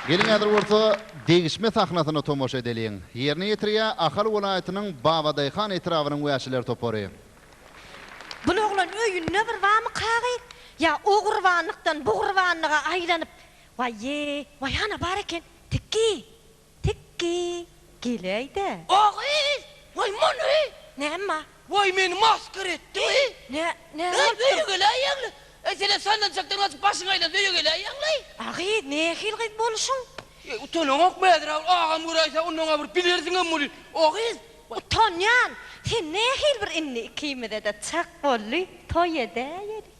Geliň häzir bolsa degişme sahnasyna tomaşa edeliň. Ýerine ýetirýär Ahal welaýatynyň Babadaýhan etrabynyň wäşiler topary. Bul oglan öýünde bir barmy kagy? Ýa o gurbanlykdan bu gurbanlyga aýlanyp, waý-ýe, waý hana bar eken, tikgi! Tikgi! Geläý-dä. A gyz! Waý muny! Näme bar? Waý meni masgara etdiň-eý! Nä, näme Eý, bolupdyr? öýe geläýýäň-le! Eý, senem sallançakdan gaçyp başyň aýlansa öýe geläýýäň-leý! A gyz, nähili gyz boluşyň? Eý, utanaňokmy häzir-ä, ol agam göräýse, onnoň-a bir bilersiňem welin, o gyz! Utanýan! Sen nähili bir indi ikimize-de çak boldy, toý edäýeli.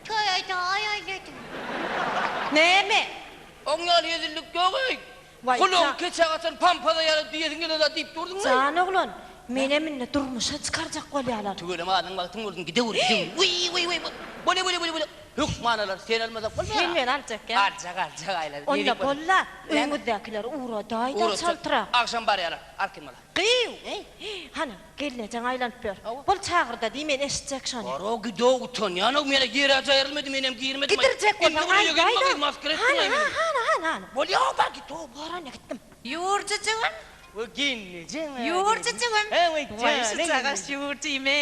Toý edäýeli. Näme? Oň ýaly hezillik ýog-eý! Waý, Gulagyň keçä gaçan pampaza ýaly diýesiň geled-ä diýip durduň-laý. Jan oglan, menem indi durmuşa çykarjak bolýarlar. Tüweleme adyň bagtyň bolsun, gidewür, gidewür. Wiý, wiý, wiý, bolýa, bolýa, bolýa, bolýa. Hökman alarys, seni almasak bolmaýar. Sen meni aljak ýa? Aljak, aljak, aýla. Onda bolla, öýüňizdäkileri ugradaý-da çaltrak. Agşam barýarlar, arkin bola. Gyýw! Hany, gelnejeň aýlanyp ýör. Bol çagyrda diý, men eşitjek şony. Bar-ow, gid-ow, utanýan-ow, men-ä ýer-ä jaýrylmady, menem girmedim. Gidirjek bolsaň, aýdaý-da. Hany, hany, hany, hany. Bolýa-ow, bar, git-ow. Bar, onda gitdim. Ýurjujygym. We gelnejeň. Ýurjujygym. Waý, şujagaş ýurjymy.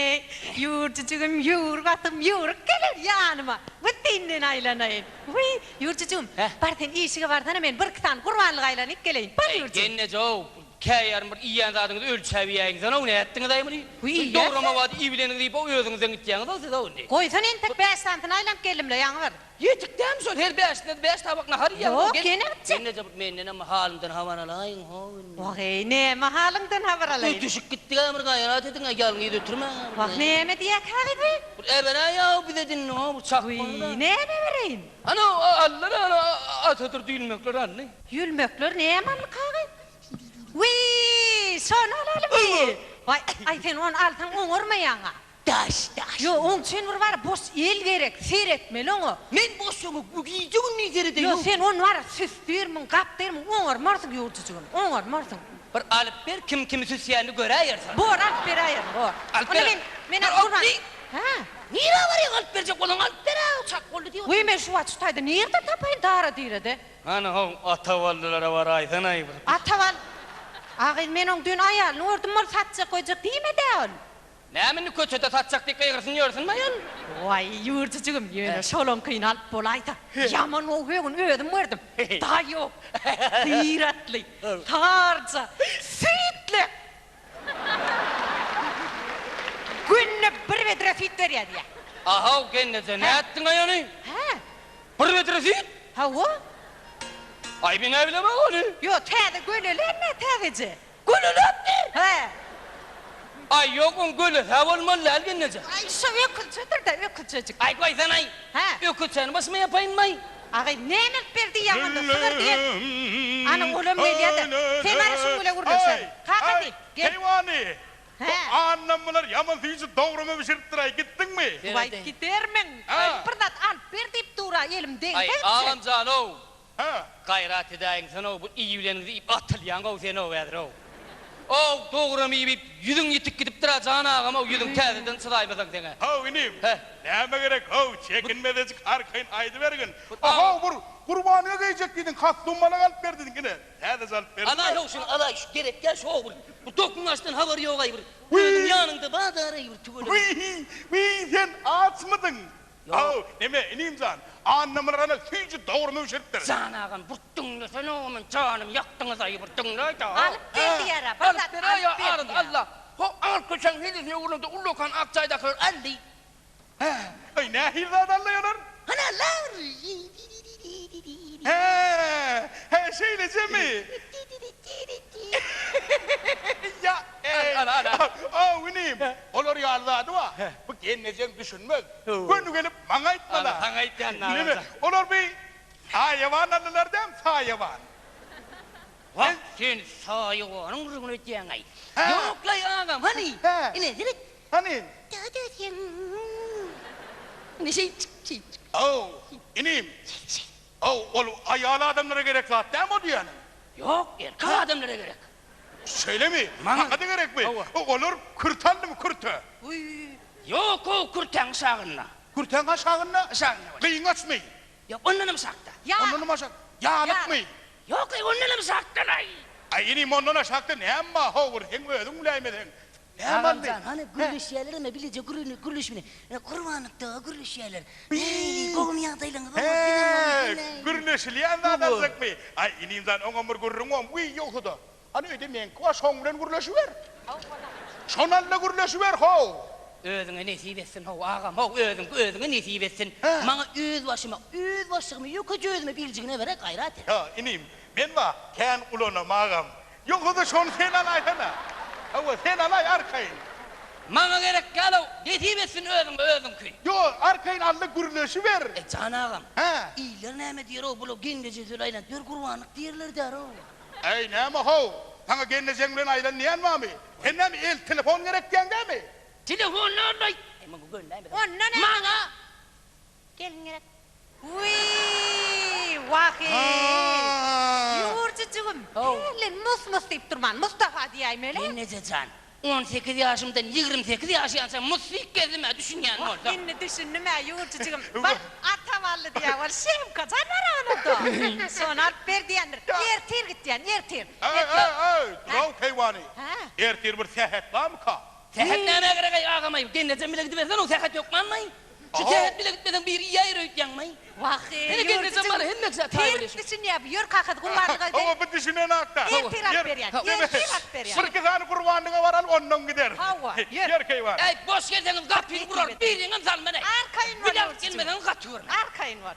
Ýurjujygym, ýüwrük atym, ýüwrük geler ýanyma. We senden aýlanaýyn. Wiý, Ýurjujygym, bar sen işige barsana, men birki sany gurbanlyk aýlanyp geleýin. Bar, Ýurjy. Gelneje-ow, Käýarym bir iýen zadyňyzy ölçäp iýäýiňizenow, nätdiňiz-aý muny? Wiý, Dograma bady iýibileniňizi iýip-ow, özüňizden gitýäňiz-ow siz-ow indi. Goýsana entek bäş sanysyny aýlanyp geldim-le, ýaňy bir. Ýetik dämi şol, her bäşine bäş tabak nahar iýýäňiz-ow. Ýok, ýene gitjek. Gelneje bir mendenem halymdan habar alaýyň-how indi. Wah-eý, näme halyňdan habar alaýyn? Ötüşip gitdik-ä bir gaýrat ediň-ä, ýalňyz ötürmäň-ä. Wah, näme diýýä kagyz bi? Bir äberäý-ow bize dindi-how, bir çak boldy-da. Wiý, näme bereýin? Ana, aldylar, ana, atadyr düýlmekler aldy. Ýülmekler näme aldy kagyz? Wiý, şony alalymy? Waý, aý sen ony alsaň oňarmaýaň-a. Daş, daş. Ýok, oň üçin bir bar boş el gerek, seretmeli oňa. Men boş öňe gije-gündiz seredeýin. Ýok, sen ony bar süsdürmiň, gapdyrmyň, oňarmarsyň ýurjujygym, oňarmarsyň. Bir alyp ber, kim kimi süsýänini göräýersiň. Bor, alyp beräýerin, bor. Alyp ber. Onda men, men Bir gurban. Hä? Nirä barýaň alyp berjek bolsaň alyp ber-ä, çak boldy diýip. Wiý, men şu wagt şu taýda nirden tapaýyn dara-direde? Hany how Ataballylara baraýsanaý bir. Atabal. A gyz men oň düýn aýalyny gördüm ol satjak goýjak diýmedä ol. Näme indi köçede satjak diýip gygyrsyn ýörsünmi aýal. Waý ýurjujygym ýöne şolaňkyny alyp bolaýsa ýaman gowy högün özüm gördüm. Daýaw, syratly, sarja, süýtlek. Günde bir bedre süýt berýär diýýär. Ahaw gelneje nätdiňaý ony? Hä. Bir bedre süýt? Hawa. Aý men-ä bilemok ony. Ýok, täze gölelänmi täzeje? Göleläpmi? Hä. Aý ýok, oň gölesi-hä bolmaly däl gelneje. Aý şo öküzçedir-dä, öküzçejik. Aý goýsanaý. Hä. Öküzçäni başyma ýapaýynmaý. Agaý, näme alyp ber diýýäň onda, sygyr diýen. Ana, olam gelýä-de. Sen ara şuň bile gürleşer. Kakasy, gel. Keýwany, bu Hä. Annam bular ýaman süýji dograma bişiripdir-aý, gitdiňmi? Waý, gidermiň. Bir zat alyp ber diýip dur-a, elim degse Aý, gitjek. agam jan-ow, Hä. gaýrat edäýiňsen-ow, bu iýibileniňizi iýip atylýaň-ow sen-ow häzir-ow. Ow, dogram iýip-iýip, ýüzüň ýitip gidipdir-ä, jan agam-ow, ýüzüň täzeden çyzaýmasaň seň-ä. How, inim, Hä. näme gerek, how, çekinmezejik arkaýyn aýdybergin. How, bir Gurbanyňa geýjek diýdiň, kostum malak alyp ber diýdiň, ine, täzeje alyp berdim. Alaý, how, şuny alaý, şu gerekýä şu-ow bir, bu dokmaçdan habary ýog-aý bir, özüň ýanyňda bazar-aý bir tüweleme. Wiý, wiý, sen açmydyň? How, neme, inim jan, Annamyrat ana süýji dograma bişiripdir. Jan agam, bir diňlesene-ow, men janymy ýakdyňyz-aý, bir diňläý-dä. Alyp ber diýýär-ä, bir Alyp zat beräý-ä, alyp ber arz diýýär. Alla. Ho, agyr köçäň hilesine öwrülende ullakan ak jaýdakylar aldy. Hä, aý, nähili zat aldy olar? Hany alla. Hä, hä, şeýlejemi? Ýa, eý, how, inim, olar ýaly zady bar, bu gelnejeň düşünmez. Göni gelip maňa aýtmaly. Ana, saňa aýtýan Neme, olar bi saýawan aldylar dämi, saýawan. Wah, sen saýawanyň gürrüňini edýäň-aý. Ýok-laý, agam, hany, ine, seret. Hany? Dada sen. Ine, şeýtjik, şeýtjik. Haw, inim. Haw, ol aýal adamlara gerek zat dämi o diýýäniň? Ýok, erkek adamlara gerek. Şeýlemi? Maňa-da gerekmi? Olar kürte aldymy, kürte? Ýok-ow, kürtäň aşagynda. Kürtäň aşagynda? Aşagynda bolýar. Gyňaçmy? Ýok, ondanam aşakda. Ondanam aşak. Ýalykmy? Ýok-eý, ondanam aşakdan-aý. Aý, inim, ondan aşakda näme bar, how, bir seň özüň biläýmeseň. Näme aldy? Agamjan, hany gürleşýärlerem-ä, bileje gürrüni, gürleşmini. Ine, Gurbanlykda gürleşýärler. Nähili, gowumy ýagdaýlaryňyz, oňat, He, gürleşilýän zat aljakmy? Aý, inim jan, oňam bir gürrüň bom, wiý, ýogsa-da. Hany öýde meňki bar, şoň bilen gürleşiber. Şony al-da gürleşiber, how! Özüňe nesip etsin, how, agam, how, özüňki özüňe nesip etsin. Maňa öz başyma, öz başlygymy, ýökeje özüme birjigine ber-ä, gaýrat et. Ýa, inim, men bar, kän ulanamagam. Ýogsa-da şony sen alaýsana. Hawa, sen alaý arkaýyn. Maňa gerek däl-ow, nesip etsin özüňe özüňki. Ýok, arkaýyn al-da gürleşiber. E, jan agam, Hä? iller näme diýer-ow, bula gelneje söz aýlanyp ýör, gurbanlyk diýerler-dä-row. Äý, näme-how, saňa gelnejeň bilen aýlan diýen barmy? Sen näme, el telefon gerek diýen dämi? Telefon näme-laý? Äý, muňa gönläýmesene. Onda näme? Maňa! Gelin gerek. Wiý, wah-eý! Ýurjujygym, hälden mus-mus diýip durman, Mustafa diýäýmeli. Gelneje jan, 18 ýaşymdan 28 ýaşaýança mus diýip gezdim-ä, düşünýän Wah, bolsaň. indi düşündim-ä, ýurjujygym. Bar, Ata bally diýýär, ol Şemka jan bar onda. Şony alyp ber diýendir. Ertir gitýän, ertir. Äý, äý, äý, dur-ow, keýwany. Hä? Ertir bir sähet barmyka? Sähet nämä gerek-aý, agam-aý? Gelnejem bile gidibersene, o sähet hökmanmy? Şu sähet bile gitmeseň biri iýäýer öýtýäňmi? Wah-eý, Ene gelnejem bar, hemme kişä taý Ters bolýa. düşünýär bu, ýör kakasy gurbanlyga gideýin. Hawa, bu düşünenok-da. Ertir alyp berýän, ertir alyp berýän. Birki sany gurbanlyga baraly, ondan gider. Hawa, ýör. Ýör keýwan. Äý, boş gelseňiz gapyny gurar, biriňem salman-aý. Arkaýyn bol, Bile alyp ýolçujygym. gelmeseňiz gaty görmen. Arkaýyn bol.